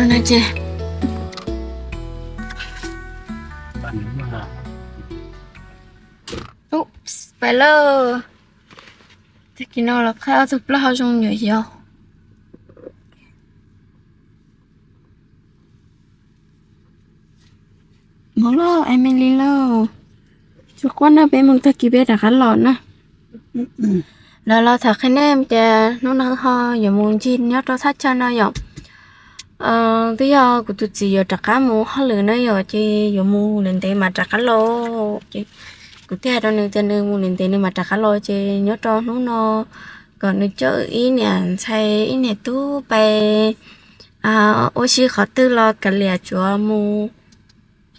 No ces, pais lauj. Tag kis no los qhaib ob tug plaub hau zoo nyuam yaus. Mus lauj Emily lauj. Tsuas quaj na, peb mus tag kis peb rov qab los na. Los los tham qhia nej tias hnub no ho yuav mus ncig nyob rau thaj chaw no yom. Twb yog kuv tus txiv yuav rov qab mus hauj lwm na yom, ces yuav mus ntev ntev mas rov qab los. Ces kuv thiaj hais rau nws tias nws mus ntev ntev nws mas rov qab los, ces nyob rau hnub no kom nws coj ib niam ntxhais ib niam tub pais ua si qhov twg los kav liam tsuav mus,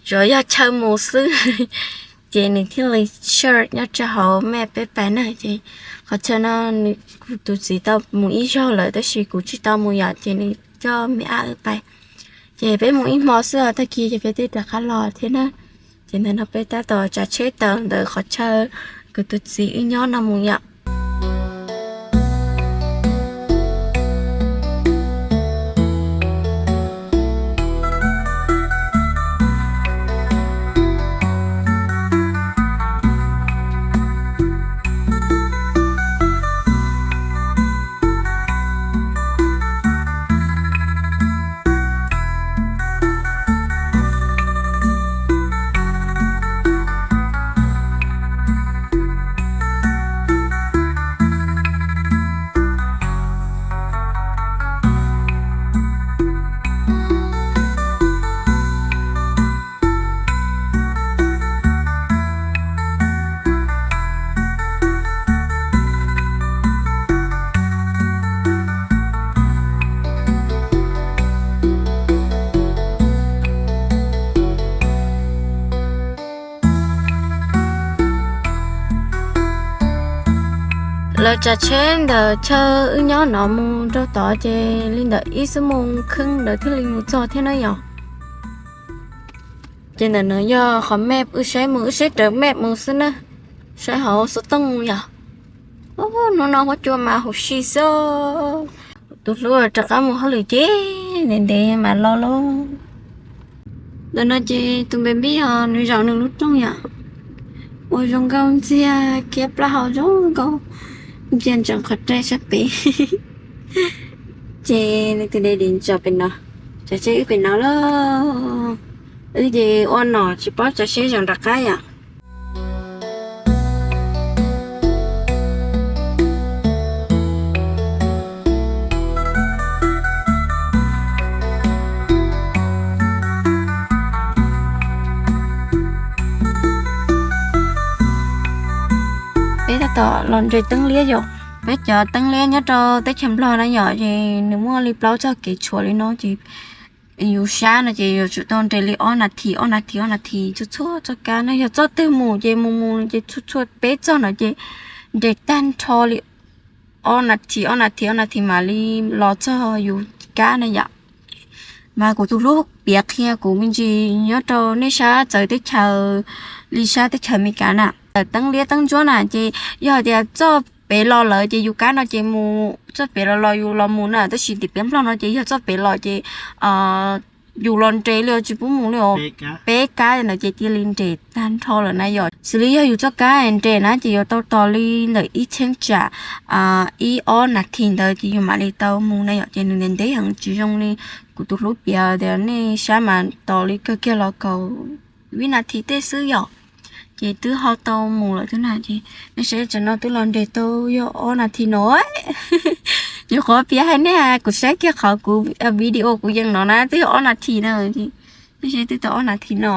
tsuav yog chaw mus xwb. Ces nws thiaj li search nyob rau hauv map peb pais na. Ces qhov chaw no kuv tus txiv tau mus ib zaug lawm tab sis kuv tsis tau mus yom, ces nws coj me ab wb pais. Ces peb mus ib hmo xwb os, tag kis ces peb twb rov qab los thiab na. Ces ntawm no peb tab tom tsav tsheb taws ntawm qhov chaw kuv tus txiv wb nyob no mus yom. Lawv tsav tsheb ntawm chaw wb nyob no mus rau tod ces li ntawm ib xuab moos kheej ntawd thiaj li mus txog thiab na yom. Ces ntawm no yog qhov map wb saib mus, wb saib raws map mus xwb na, saib hauv xov tooj yom. Hnub no huab cua mas huv si xwb. Tus hlub rov qab mus hauj lwm ces ntev ntev mas los lauj. Ntawm no ces tus npe npib os, nws zaum nws lub rooj yom. Ua zoo nkauj ntxiag, kiab plaub hau zoo nkauj, ntsia ntsoov qhov rai sab pem. Ces nws tus daddy tso pem no, tsav seb wb pem no lauj. Wb ces ua nom tsis paub tsav seb zaum nram qab yom. Peb tab tom los nres teeb liab yom. Peb cov teeb liab nyob rau teb chaws Nplog na yom, ces nws muaj li plaub txoj kev tshuam li no ces yus sab no ces yuav tsum tau nres li ob nas this, ob nas this, ob nas this txhua txhua txoj kab na. Yog txoj twg mus ces mus mus ces txhua txhua peb txoj no ces nres tag nrho li ob nas this, ob nas this, ob nas this mam li los txog yus kab na yom. Mas kuv tus hlub piav qhia kuv me ntsis nyob rau nej sab txawv teb chaws li sab teb chaws Amelikas na, teeb liab teeb ntsuab na ces yog hais tias txoj pem los lawm ces yus kab no ces mus, txoj pem los los yus los mus na, tab sis tim peb Nplog no ces yog txoj pem los ces yus los nres li tsis pub mus li os. Peb kab ntawd ces cia li nres tag nrho lawm na yom. Xws li yog yus txoj kab nres na ces yuav tau tos li ntawm ib cheeb tsam ib ob nas this ntawd ces yus mam li tau mus na yom. Ces nws ntev ntev heev tsis zoo li kuv tus hlub piav tias nej sab mas tos li kawg kiag los kaum vib nas this tej xwb yom. Ces twb ho tau mus lawm thiab na. Ces nej saib tam no twb los nres tau yog ob nas this no. Nyuam qhuav piav hais nej, kuv saib kiag qhov kuv video kuv yees no na twb yog ob nas this na. Nej saib twb tau ob nas this no.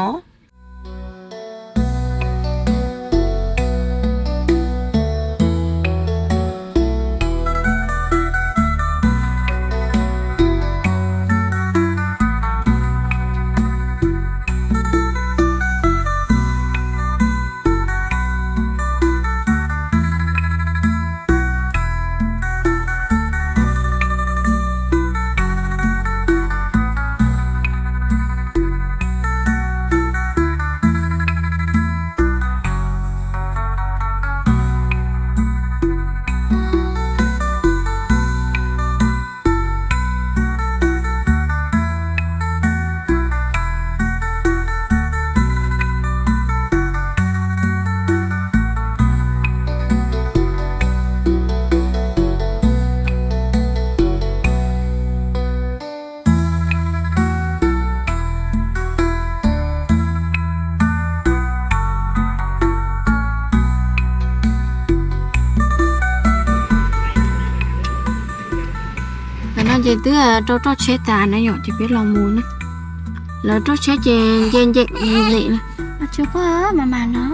Ces twb rau roj tsheb tas na yom, ces peb los mus na. Lawv roj tsheb ces nce nce lim na. Tsis quaj, mas mas no,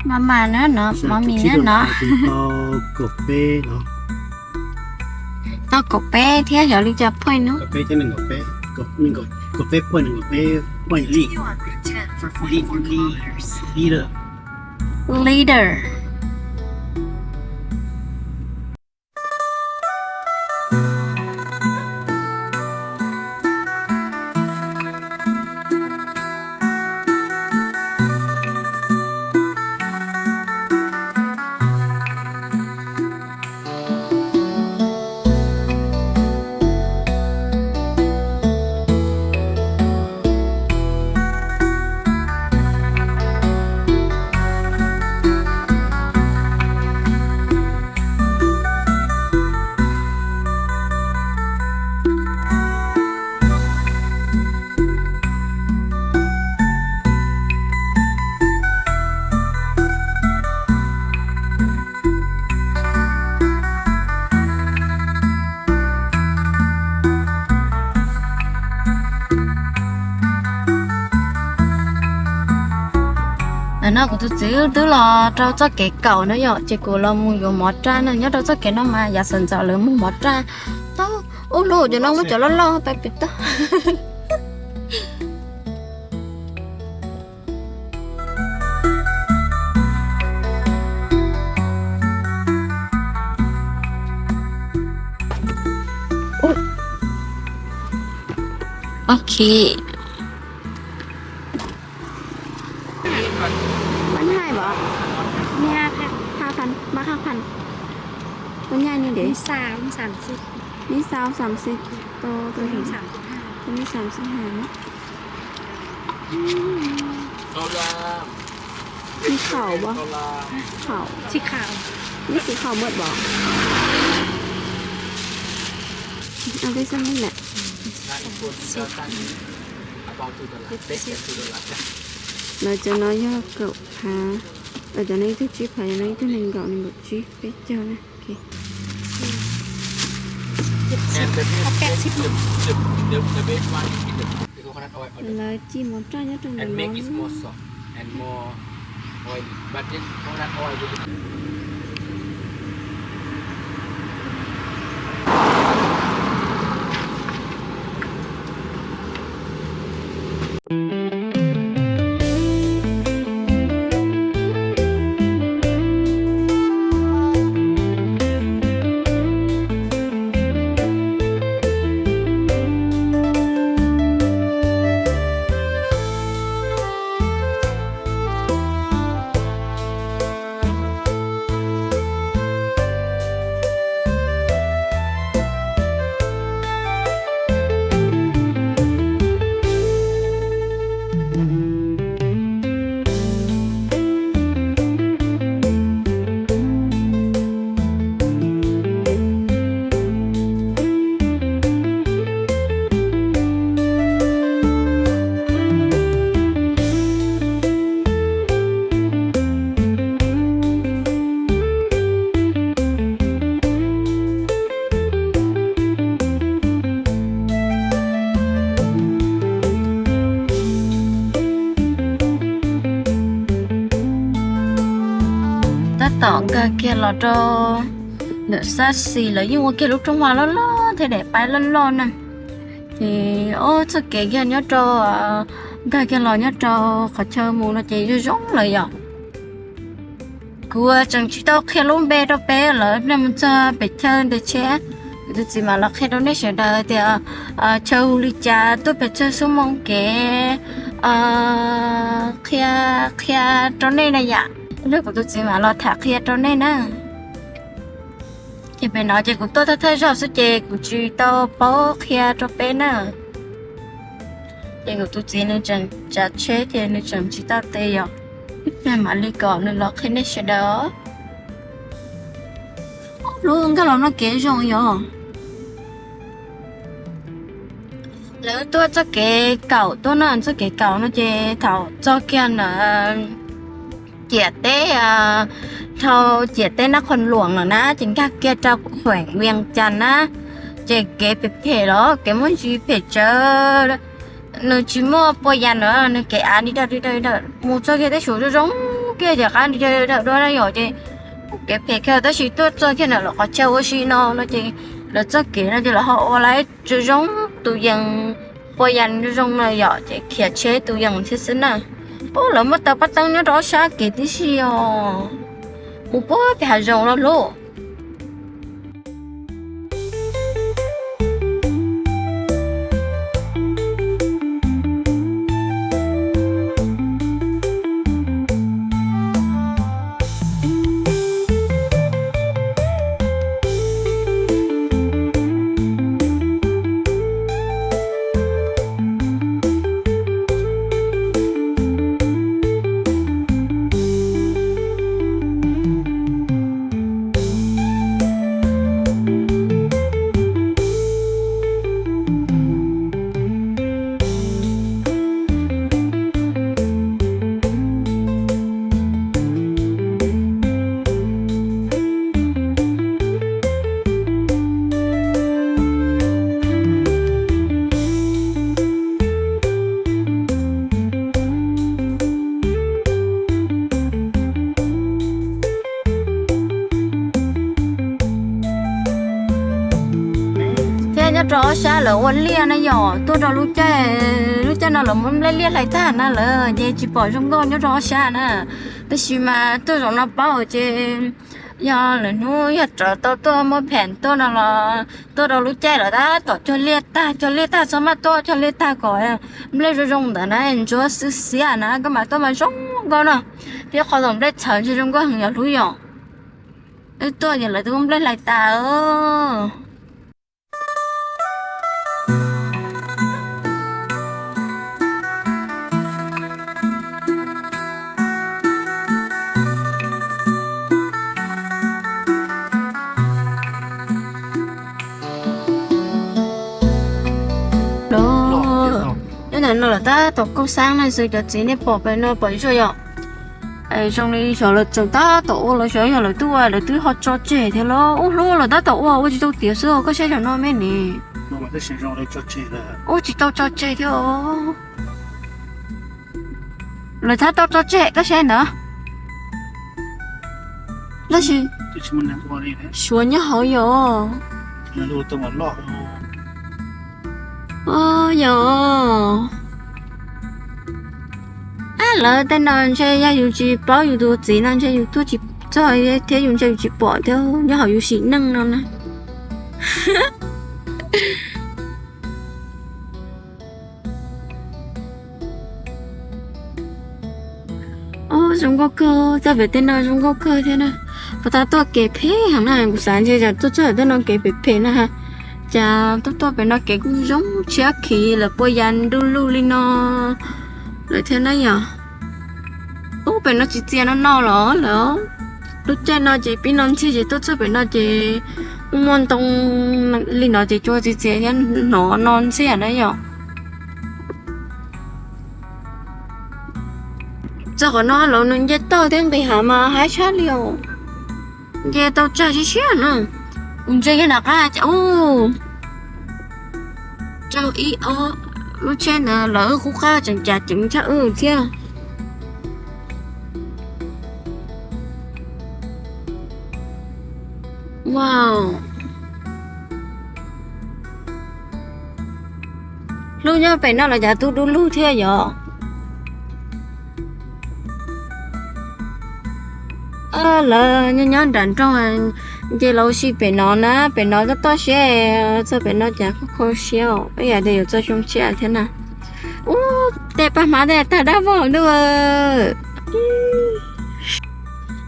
mas mas na no, mov mis na no. Tau kaum peb thiab xyov li cas phooj ywg no. Liter. No kuv tus txiv twb los rau txoj kev kaum na yom, ces kuv los mus yuav mov raj na. Nyob rau txoj kev no mas yav xav ntxov lawv muag mov raj tau. Ub, lub cov no muab cov loj loj pab pem toj. Ok. Bánh hai bả? Hai phần, bả hai phần. Con nhai như thế? Mì xào, mì xào xịt. Mì xào xăm xịt. Tô, tô Mì hỉ. Xào xịt hai. Tô mì xào xịt hai nữa. Mì khẩu bả? Khẩu. Xịt khẩu. Mì xịt khẩu mượt bả? Ăn cái xăm mít lẹ. Lawv cov no yog kaum phav, cov no ib tug tsib phav, cov no ib tug nees nkaum, nees nkaum tsib, peb caug na. Lawv ci mov raj nyob rau ntawm no. Tab tom nkag kiag los rau ntawm sab xis, lawv yeej ua kiag lub rooj vag loj loj thiab daim paib loj loj na. Ces ob txoj kev kiag nyob rau, nkag kiag los nyob rau qhov chaw mus no ces zoo zoo lawm yom. Kuv tseem tsis tau qhia lub npe rau peb lawm, nej mus txog pem chaw ntes tsheb, kuv tus txiv mam los qhia rau nej sawv daws tias chaw hu li cas, tuaj pes tsawg xuab moos kev, qhia, qhia rau nej na yom. Lwm kuv tus txiv mam los tham qhia rau nej na. Ces pem no ces kuv tuaj thawj thawj zaug xwb ces kuv tsis tau paub qhia rau peb na. Ces kuv tus txiv nws tseem tsav tsheb ces nws tseem tsis tau tes yom. Ib pliag mam li kom nws los qhia nej sawv daws. Lub nkag los no kev zoo yom. Lawv tuaj txoj kev kaum tuaj na, txoj kev kaum no ces thaum txog kiag na ciam teb, dhau ciam teb Nab Qhoos Luam lawm na ces nkag kiag rau khueem Vias Cas na. Ces kev phem phem los kev muaj ntsis phem tsawv, nws tsis muaj pua yas na, nws kev av li dawm li dawm li dawm mus txog kiag tej saum zoo zoo kiag ces qab li dawm li dawm dua na yom. Ces kev phem kiag tab sis tuaj txog kiag ntawm lawv qhov chaw ua si no no ces lawv txoj kev no ces lawv ho ua lawm zoo zoo tus yees pua yas zoo zoo no yom, ces khiav tsheb tus yees thiab xwb na. Ub, lawv muaj tau pab teeb nyob rau ob sab kev tib si os. Mus puag pem hav zoov los lauj. Thiab nyob rau ob sab lawv ua liaj na yom, tuaj rau lub caij, lub caij no lawv muab nplej liaj hlais tag na lawm ces tsis pom zoo nkauj nyob rau ob sab na. Tab sis mas tuaj zaum no paub ces yog lwm hnub yog rov tau tuaj muaj phem tuaj no los tuaj rau lub caij lawv tab tom cog liaj tag, cog liaj tag txhob maj tuaj, cog liaj tag kom nplej zoo zoo ntawd na, ntsuab xwb xiab na koj mam tuaj mas zoo nkauj no. Thiab qhov tom nplej txhawv ntshe zoo nkauj heev yom hlub yom. Wb tuaj ces lawv twb muab nplej hlais tas. Nyob ntawm no lawv tab tom kauj xab no xwb, cov txiv nej pom pem no pom zuj yom. Zoo li xyov lawv tseem tab tom ua los xyov yog lawv twb ua lawv twb ho tso tseg thiab los ua hlub lawv tab tom ua ua tsis tau tiav xwb, koj saib cov no me ne. Ua tsis tau tso tseg thiab os. Lawv tab tom tso tseg koj saib ntawd. Tab sis suav nyob hauv yom. Yog. Ab, lawv tej no ntshe yog yus tsis paub yus tus txiv no ntshe yus tuaj tsis txog thiab yus ntshe yus tsis pom thiab nyob hauv yus sim neej no na. Ub, zoo nkauj kawg, txoj pem tej no zoo nkauj kawg thiab na. Puas tas tuaj kev phem heev na, kuv xav ntshe yog tuaj txog tej no kev phem phem na. Cas tuaj tuaj pem no kev kuj zoo tshiab khiv lawv pua yas du lug li no lawm thiab na yom. Ub, pem no tsis txias no no los lawm. Lub caij no ces pib no ntxiag ces tuaj txog pem no ces kuj muaj ntoo li no ces cua tsis txias thiab hnov no ntxiag na yom. Txog qhov no los nws nce toj thiab nqis hav mas haib tshaj li os. Nce tau tsag siab siab na. Kuv ntsia yog nram qab cas ub, rau ib ob lub tsheb ntawd lawv qub qab tseem cas ceev tshaj wb thiab. Wow. Hlub nyob pem no los cas tu du lug thiab yom. Lawv nyob nyob nram nroog, nce los ua si pem no na, pem no toj toj siab, txog pem no cas kho kho siab os, ib yam tias yuav txog xyoo tshiab thiab na. Ub, tej paj hmab tej tag dab vog ntuj.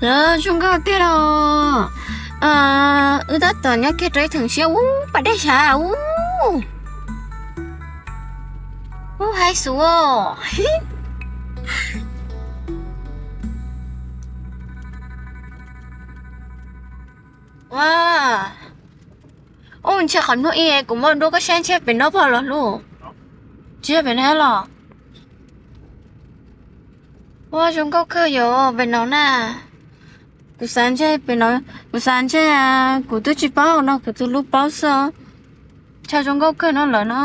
Lawv zoo nkauj tiag los. Wb tab tom nyob kiag rau ib theem siab ub pas dej sav ub. Ub, haib xus. Ua, ub, ntshe qhov hnub ib kuv muab duab koj saib ntshe pem no pog los hlub. Tsis yog pem no los. Ua zoo nkauj kawg yom pem no na. Kuv xav ntshe pem no, kuv xav ntshe, kuv twb tsis paub no, kuv tus hlub paub xwb os. Chaw zoo nkauj kawg no lawm no.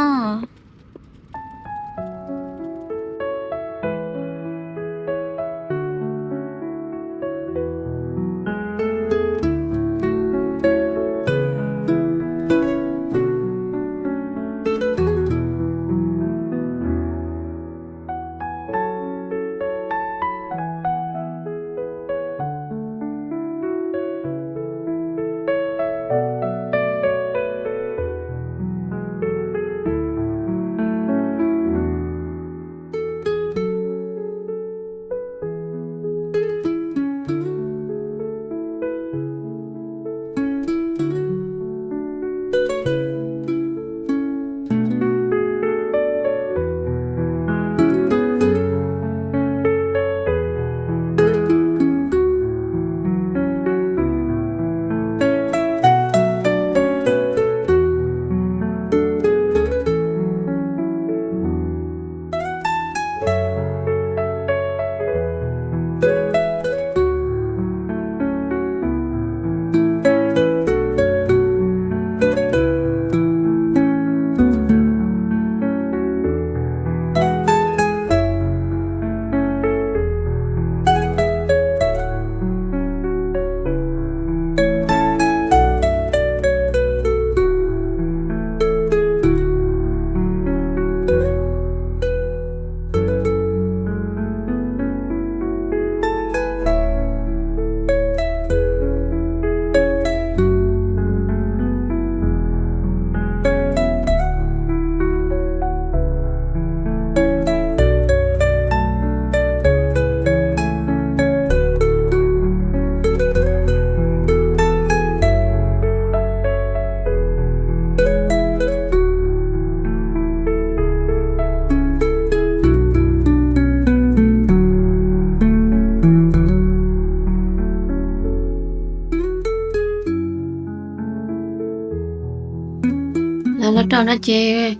Lawv los rau no ces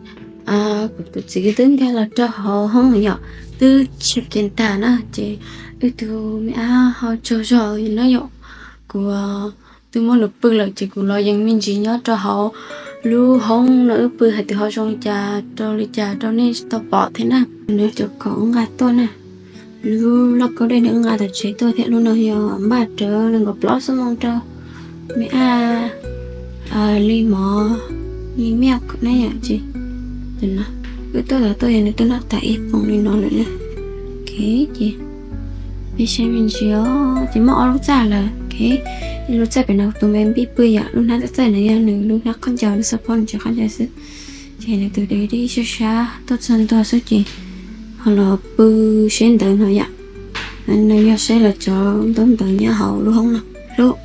kuv tus txiv twb nkag los rau hauv hoob yom, twb check in tag na ces wb tus me ab ho tsaug zog na yom. Kuv twb muab nws pw lawm ces kuv los yees me ntsis nyob rau hauv lub hoob no wb pw hais tias ho zoo li cas rau li cas rau nej tau pom thiab na. Nws cov khoom wb nqa tuaj na, lub lauj kaub dej nws wb nqa tom tsev tuaj thiab, lub no yog npaj rawv nees nkaum plaub xuab moos rau me ab li mov li milk na yom. Ces wb tuaj tod tuaj yog nws twb noj tas ib poom li no lawm na. Ok, ces peb saib me ntsis os, ces muaj ob lub txaj lawm. Ok, ib lub txaj pem no tus me npib pw yom, lub hnab txaj txaj no yog nws lub hnab khaub ncaws, lub xab phob nws tsev khaub ncaws xwb. Ces nws tus deb deb sab sab tuaj txog ntua xwb ces ho los pw seb ntawd no yom. No yog seb lawv cov ntaub ntawv nyob hauv lub hoob no hlub.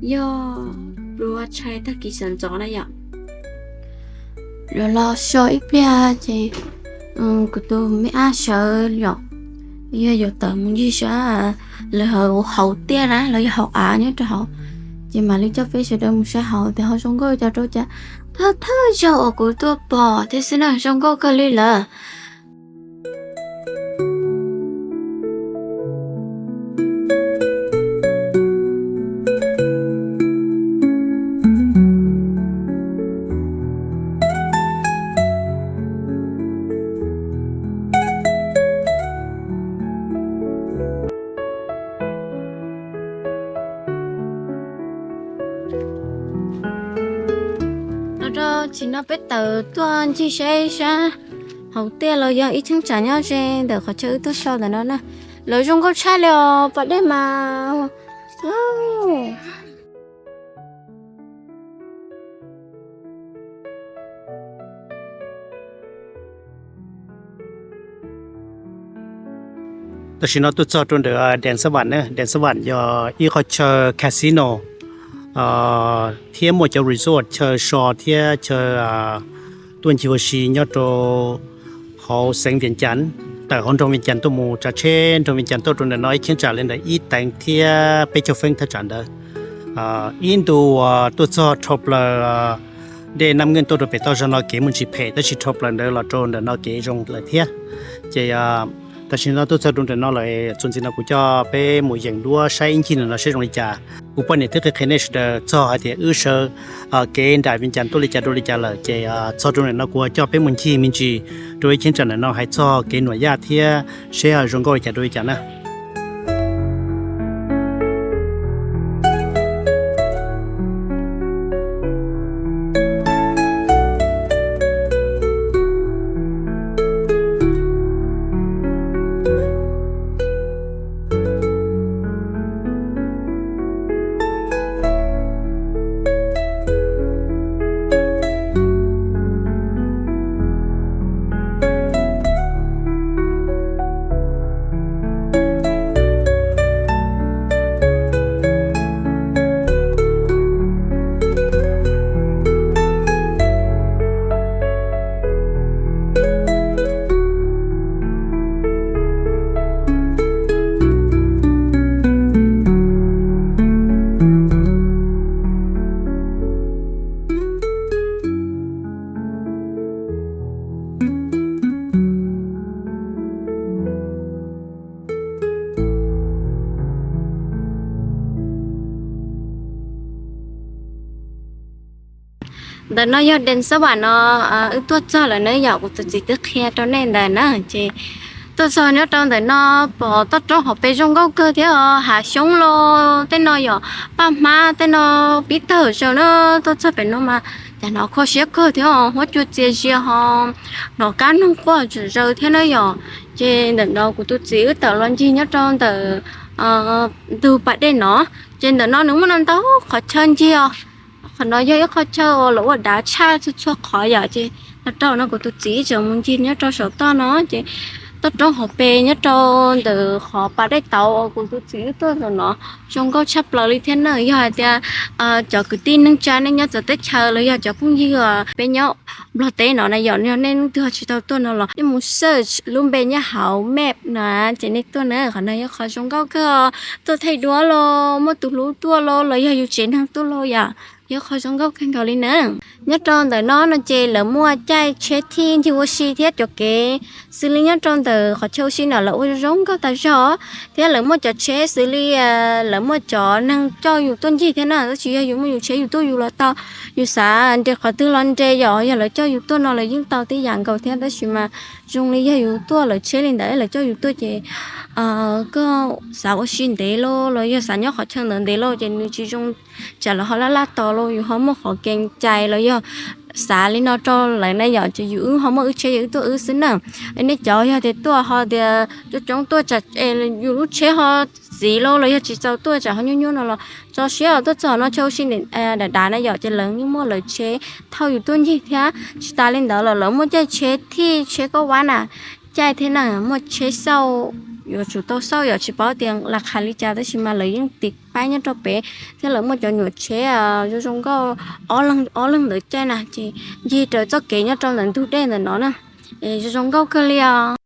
Yog pluas tshais tag kis sawv ntxov na yom. Lawv los so ib pliag ces kuv tus me ab sawv yom, yog yuav tawm mus ncig sab lawv hauv tiaj na, lawv yog hauv av nyob rau hauv. Ces mam li coj peb sawv daws mus saib hauv tias ho zoo nkauj cas rau cas. Thawj thawj zaug uas kuv tuaj pom thiab xwb na, zoo nkauj kawg li lawm. Los rau tsim no peb tawm tuaj ncig saib sab hauv tiaj los yog ib cheeb tsam nyob ze ntawm qhov chaw wb tuaj so ntawm no na. Lawv zoo nkauj tshaj li os, pas dej mas. Tam sim no tuaj txog rau ntawm Dees Xab Vam na, Dees Xab Vam yog ib qhov chaw casino thiab muaj cov resort, chaw so thiab chaw tuaj ncig ua si nyob rau hauv xeev Vias Cas, tawm hauv nroog Vias Cas tuaj mus tsav tsheb nroog Vias Cas tuaj rau ntawm no ib cheeb tsam li ntawm ib teev thiab peb caug feeb thaj tsam ntawd. Ib ntu uas tuaj txog dhau plaws dej Naj Meej tuaj rau pem toj zog no kev muaj ntsis phem tab sis dhau plaws ntawd los rau ntawm no kev zoo lawm thiab. Ces tam sim no tuaj txog rau ntawm no lawm, txuas ntxiv no kuv coj peb mus yeem duab saib ib ncig ntawm no saib zoo li cas. Kuv poj niam twb qhia qhia nej sawv daws txog hais tias wb sawv kev nram Vias Cas tuaj li cas dua li cas lawm, ces txog rau ntawm no kuv coj peb mus ncig me ntsis rau ib cheeb tsam ntawm no hais txog kev nuam yaj thiab seb zoo nkauj li cas dua li cas na. Ntawm no yog Deem Xab Vam no, wb tuaj txog lawm na yom, kuv tus txiv twb qhia rau nej ntawd na. Ces tuaj txog nyob rau ntawm no pom toj roob hauv pes zoo nkauj kawg thiab os, hav xyoob los tej no yom, paj hmab tej no pib tawg zaws na. Tuaj txog pem no mas cas hnov kho siab kawg thiab os, huab cua txias zias ho hnov kab noog quaj zom zaws thiab na yom. Ces ntawm no kuv tus txiv wb tawm los ncig nyob rau ntawm ntug pas dej no, ces ntawm no nws muaj ntau ntau qhov chaw ncig os. Qhov no yog ib qho chaw uas lawv ua dav tshaj txhua txhua qhov yom, ces los rau no kuv tus txiv tseem mus ncig nyob rau saum toj no ces toj roob hauv pes nyob rau ntawm qhov pas dej tauv uas kuv tus txiv wb tuaj zaum no zoo nkauj tshaj plaws li thiab na. Yog hais tias cov kwv tij neej tsa nej nyob txawv teb chaws los yog cov phooj ywg peb nyob Nplog teb no na yom, yog nej leej twg ho tsis tau tuaj no los nej mus search lub npe nyob hauv map no ces nej tuaj na. Qhov no yog qhov zoo nkauj kawg, tuaj thaij duab los muaj tus hlub tuaj los los yog yus tsev neeg tuaj los yom, yog qhov zoo nkauj kawg nkaus li na. Nyob rau ntawm no no ces lawv muaj caij tsheb thij ncig ua si thiab cov kev xws li nyob rau ntawm qhov chaw ua si no lawv ua zoo nkauj tas zog, thiab lawv muaj cov tsheb xws li lawv muaj cov neeg coj yus tuaj ncig thiab na, tab sis yog yus muaj yus tsheb yus tuaj yus los tau, yus xav nres qhov twg los nres yom, yog lawv coj yus tuaj no lawv yeej tau tib yam nkaus thiab, tab sis mas zoo li yog yus tuaj lawv tsheb li ntawd lawv coj yus tuaj ces koj xav ua si ntev lauj los yog xav nyob qhov chaw ntawd ntev lauj ces nws tsis zoo, tsam lawv ho laj laj tos lauj, yus ho muaj qhov kees cai los yog xav li no rau lawv na yom, ces yus wb ho muaj wb tsheb yus wb tuaj wb xwb na. Nej cov yog tias tuaj ho tias coob coob tuaj tsam yus lub tsheb ho txiv lauj los yog tsis txaus tuaj tsam ho nyuaj nyuaj no los tso siab tuaj txog no chaw ua si dav dav na yom, ces lawv yeej muaj lawv tsheb thauj yus tuaj ncig thiab. Tsis tas li ntawd los lawv muaj caij tsheb thij tsheb kauj vab na, caij thiab na, muaj tsheb xauj, yuav tsum tau xauj yom, tsis paub tias las qhas li cas tab sis mas lawv yeej tiv paib nyob rau pem, thiab lawv muaj cov nyuam tsheb zoo zoo nkauj, ob leeg ntawd caij na, ces ncig raws txoj kev nyob rau ntawm ntug dej ntawm no na, zoo zoo nkauj kawg li os.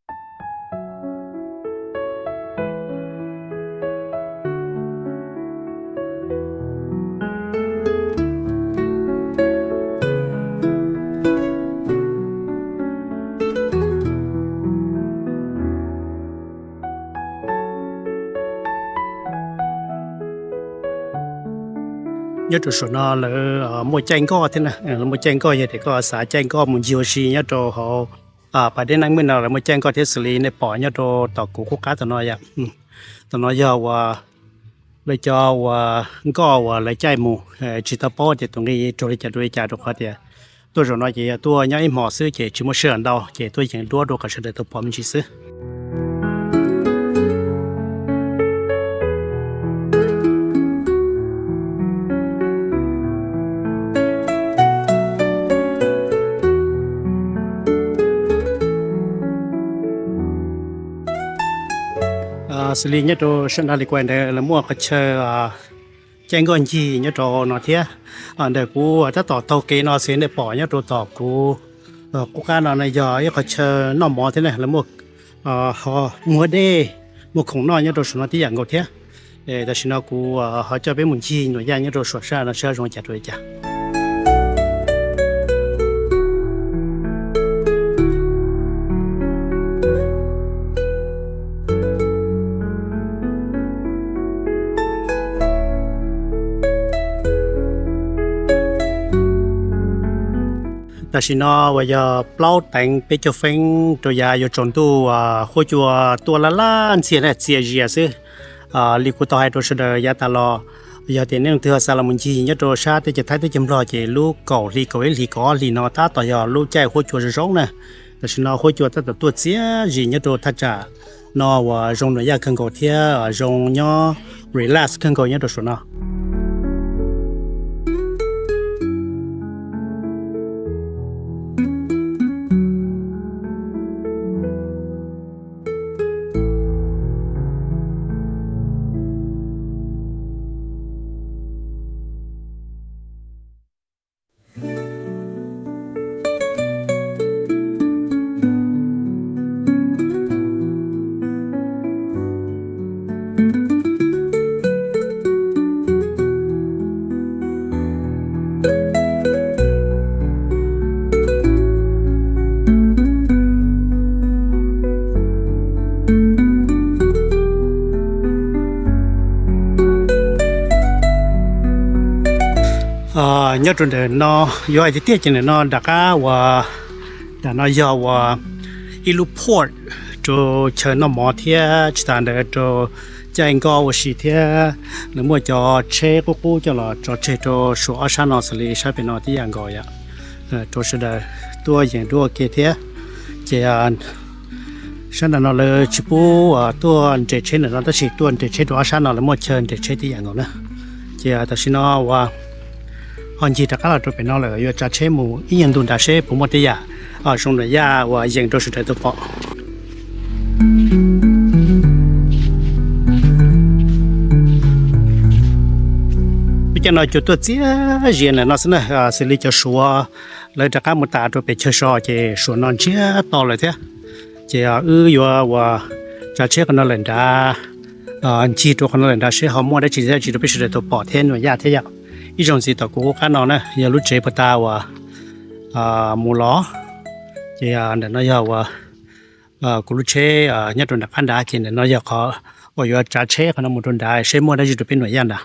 Nyob rau saum no lawv muaj caij nkoj thiab na, lawv muaj caij nkoj yog tias koj xav caij nkoj mus ncig ua si nyob rau hauv pas dej Naj Meej no lawv muaj caij nkoj thiab xws li nej pom nyob rau tom kuv qub qab tom no yom. Tom no yog uas lawv cov uas nkoj uas lawv caij mus, tsis tau paub tias tus nqi raug li cas raug li cas rau qhov tias tuaj zaum no ces yog tuaj nyob ib hmos xwb ces tsis muaj sij hawm ntau ces tuaj yeem duab dua kom sawv daws tau pom me ntsis xwb. Xws li nyob rau sab nrag li kuai ntawd lawv muaj qhov chaw caij nkoj ncig nyob rau no thiab. Ntawm kuv tab tom taug kev no xwb nej pom nyob rau tom kuv qub qab no no yog ib qhov chaw noj mov thiab na, lawv muaj ho muag dej, muag khoom noj nyob rau saum no tib yam nkaus thiab. Tam sim no kuv ho coj peb mus ncig nuam yaj nyob rau saum sab no seb zoo li cas rau li cas. Tam sim no uas yog plaub teev peb caug feeb rau yav yuav tsaus ntuj, huab cua tuaj laj laj ntxiag na, txias zias xwb. Li kuv tau hais rau sawv daws yav tas los, yog tias nej leej twg ho xav los mus ncig nyob rau sab teb chaws Thaib teb chaws Nplog ces lub kaum hli, kaum ib hlis, kaum ob hlis no tab tom yog lub caij huab cua zoo zoo na. Tam sim no huab cua tab tom tuaj txias zias nyob rau thaj tsam no uas zoo nuam yaj kawg nkaus thiab zoo nyob relax kawg nkaus nyob rau saum no. Nyob rau ntawm no yuav hais tiag tiag ces ntawm no rov qab uas, ntawm no yog uas ib lub port rau chaw noj mov thiab tsis tas ntawd rau caij nkoj ua si thiab. Lawv muaj cov tsheb qub qub coj los tso tseg rau suav ob sab no xws li sab pem no tib yam nkaus yom, rau sawv daws tuaj yeem dua ua ke thiab. Ces sab ntawm no lawv tsis pub tuaj nres tsheb ntawm no tab sis tuaj nres tsheb rau ob sab no lawv muaj chaw nres tsheb tib yam nkaus na. Ces tam sim no uas ho ncig rov qab los rau pem no lawm, yuav tsav tsheb mus ib nyuag ntu nrad seb puas muaj tej yam zoo nuam yaj uas yeem rau sawv daws tau pom. Peb cov no cua tuaj txias zias ntawm no xwb na, xws li cov suav lawv rov qab mus tas rau pem chaw so ces suav no ntsiag to lawm thiab. Ces wb yuav uas tsav tsheb qhov no lawm nrad, ncig rau qhov no lawm nrad seb ho muaj dab tsi dab tsi rau peb sawv daws tau pom thiab nuam yaj thiab yom. Ib zaug ntxiv tom kuv qab no na yog lub tsev puag ta uas mus los, ces ntawm no yog uas kuv lub tsheb nyob rau nram qab nrad, ces ntawm no yog qhov uas yuav tsav tsheb qhov no mus rau nrad seb muaj dab tsi rau peb nuam yaj nrad.